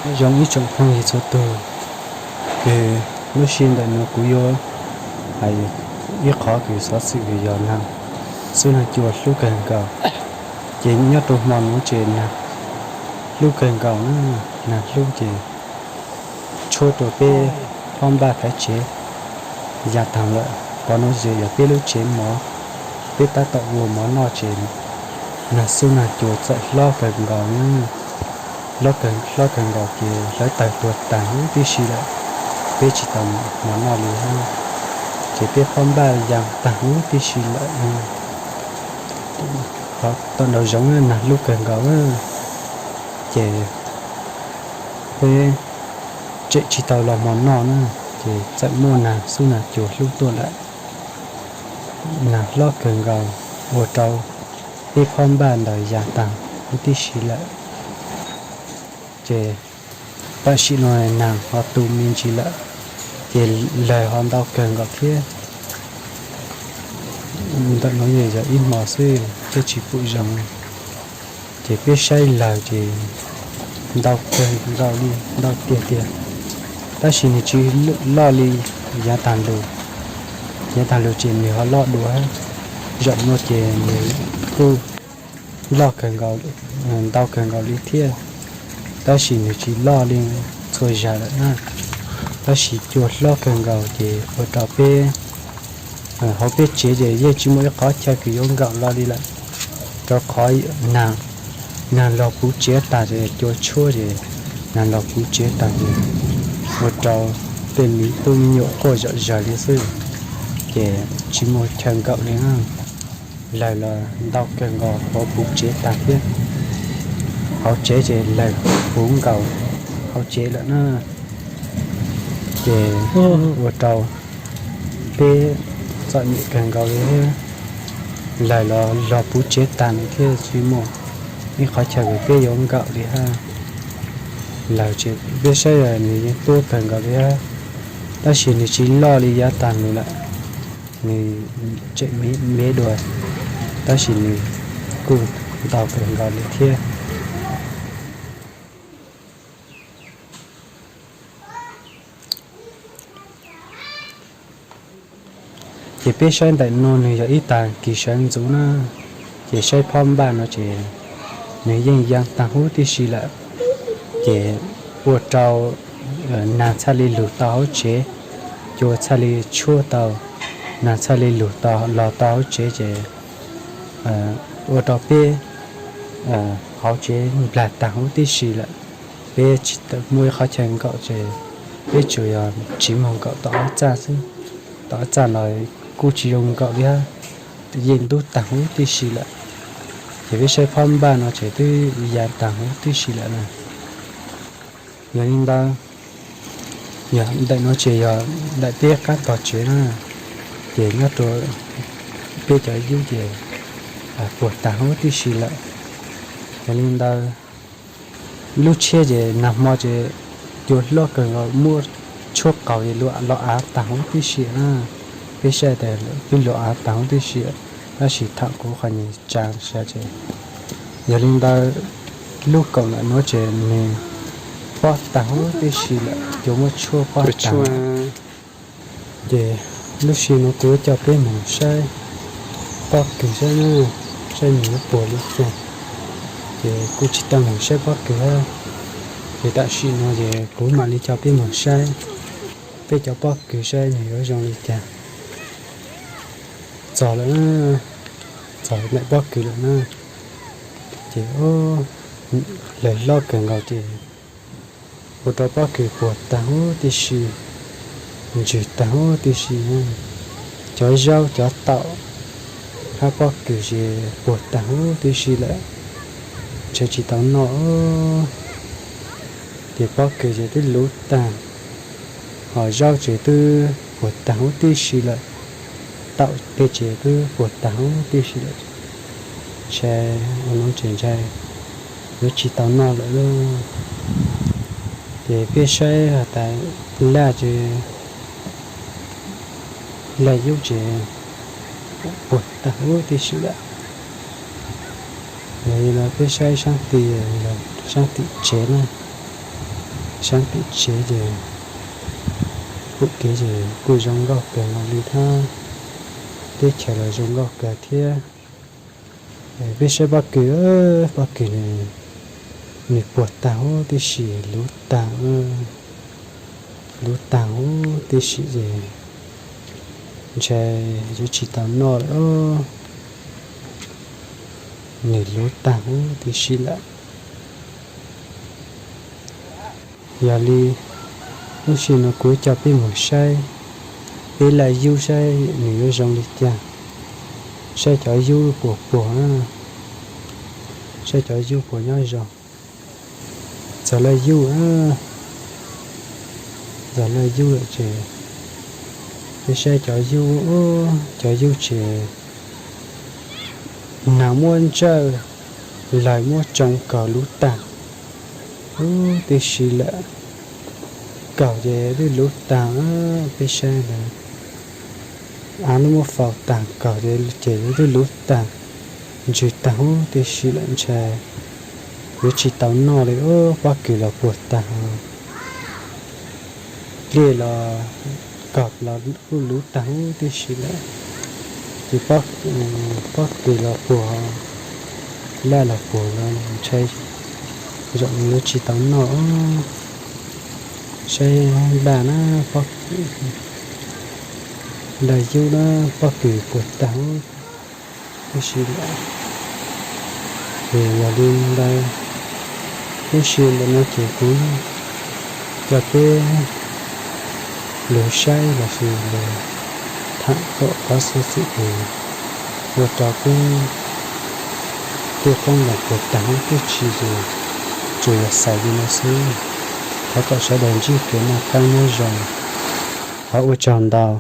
Nyob zoo ib tsoom phooj ywg txhua tus, ces lub sij hawm ntawm no kuv yuav hais ib qho kws xov xwm kws yog nag, xub nag cua hlub kawg nkaus. Ces nyob rau hmo no ces nag hlub kawg nkaus na, nag hlub ces tshuab rau peb phob npaj thaiv tsev ya taag lawm. Qhov no ces yog peb lub tsev mov, peb tab tom ua mov noj ces nag xub nag cua txawm hlob kawg nkaus na. Hlob kawg, hlob kawg nkaus ces hlawv tawg tuag taag huv tib si lawm, peb tsis tau mov noj li. Ces peb phob npaj ya taag huv tib si lawm. Tom nraum zoov nag hlub kawg nkaus, ces peb tseem tsis tau los mov noj na, ces txawm muaj nag xub nag cua hlub tuaj lawm. Nag hlob kawg nkaus ua rau peb phob npaj ntawd ya taag huv tib si lawm. Ces tam sim no nag ho tu me ntsis lawm, ces lawg ho ntau kawg nkaus thiab. Ntawm no yog ib hmo xwb thiaj tsis pum zoo. Ces peb saib lawg ces ntau kawg nkaus li, ntau tiag tiag, tab sis nws tsis loj li yav tag lug. Yav tag lug ces nws ho loj dua, zaum no ces nws kuj loj kawg nkaus, ntau kawg nkaus li thiab, tab sis nws tsis loj li txhua zag lawm na. Tab sis cua hlob kawg nkaus ces ua rau peb hauv peb tsev ces yeej tsis muaj ib qhov chaw kws yuav nkaum los li lawm, rau qhov nag, nag los puv tsev tag ces cua tshuab ces nag los puv tsev tag ces ua rau tej me tub me nyuam quaj zom zaws li xwb, ces tsis muaj chaw nkaum li na. Lawg los ntau kawg nkaus puv tsev tag thiab, hauv tsev ces lawg puv nkaus hauv tsev lawm na. Ces ua rau peb txom nyem kawg nkaus li thiab, lawg los los puv tsev tag li thiab tsis muaj ib qhov chaw kws peb yuav nkaum li hab. Lawg ces peb saib nws yeej tuab kawg nkaus li hab, tab sis nws tsis loj li yav tag lug lawm, nws tseem me me dua, tab sis nws kuj ntau kawg nkaus li thiab. Ces peb saib ntawm no nws yog ib tag kis sawv ntxuv na, ces saib phob npaj no ces nws yeej yaa tag huv tib si lawm. Ces ua rau nag txhaj li lug tau hauv tsev, cua txhaj li tshuab tau, nag txhaj li lug tau los tau hauv tsev ces ua rau peb hauv tsev nplag tag huv tib si lawm. Peb tsis muaj ib qhov chaw nkaum ces peb tsuas yog tsis moog nkaum tom qab txaj xwb. Tom qab txaj los kuj tsis zoo nkaum li hab, yeej ntub tag huv tib si lawm. Ces peb saib phob npaj no ces twb ya tag huv tib si lawm na. Yog li ntawd, yog ntawm no ces yog daim peb qab tog tsev na, ces nyob rau peb cov yub ces puag tag huv tib si lawm. Yog li ntawd, lub tshiab ces nag hmo ces cua hlob kawg nkaus muab tshuab qaug es luam los av tag huv tib si na. Peb saib tas twb luam av tag huv tib si, tab sis thaum kuv qhov nws tsa sab ces, yog li ntawd lub kaum ntawm nuav ces nws pob tag huv tib si lawm, cua muab tshuab pob tag. Ces lub sij no kuv coj peb moog saib pob kws saib na, saib nws yuav puag li cas. Ces kuv tsis tau moog saib pob kws hab, ces tam sim no ces kuv mam li coj peb moog saib peb cov pob kws saib nws yuav zoo li cas. Txog lawm, txog ntawm pob kws lawm na. Ces lawg hlob kawg nkaus ces ua rau pob kws puag tag huv tib si, ntsws tag huv tib si. Cov zaub cov taum hab pob kws ces puag tag huv tib si lawm, ntshe tsis tau noj. Ces pob kws ces twb luv tag, ho zaub ces twb puag tag huv tib si lawm, taum tej ces twb puag tag huv tib si lawm. Ntshe ua nuav ces ntshe yuav tsis tau noj lawm lauj. Ces peb saib has tas laj ces, laj yub ces puag tag huv tib si lawm. Yog li no peb saib saab tim, saab tim tsev na, Saib tim tsev ces pom kev ces kuj zoo nkauj kawg nkaus li thiab, teb chaws los zoo nkauj kawg thiab. Peb saib pob kws, pob kws nws puas tag huv tib si, luv tag, luv tag huv tib si ces ntshai yuav tsis tau noj lawm. Nws luv tag huv tib si lawm. Yog li, lub sij hawm no kuv coj peb mus saib, peb laj yub saib nws yuav zoo li cas. Saib cov yub puas puas, saib cov yub puas nyob zoo. Txog laj yub, txog laj yub lawm ces peb saib cov yub, cov yub ces nag muab ntsawj, lawg muab tsoo kaus luv tag huv tib si lawm. Kaus ces twb luv tag, peb saib ntawd, av twb muab faus tag, kaus ces twb luv tag, ntsws tag huv tib si lawm, ntshai yuav tsis tau noj li. Pob kws los puas tag, dlej los, kaus los kuj luv tag huv tib si lawm. Ces pob kws los puas, laj los puas los ntshai zaum no yuav tsis tau noj. Saib laj na, pob kws, laj yub na, pob kws puas tag huv tib si lawm. Ces yog li ntawd, lub sij hawm ntawm no ces kuv coj peb lug saib lossis lug tham txog qhov xwm txheej es ua rau peb tej qoob loo puas tag huv tib si ces tsuas yog xaus li no xwb. Thov kom sawv daws ntsib kev noj qab nyob zoo. Thov ua tsaug ntau.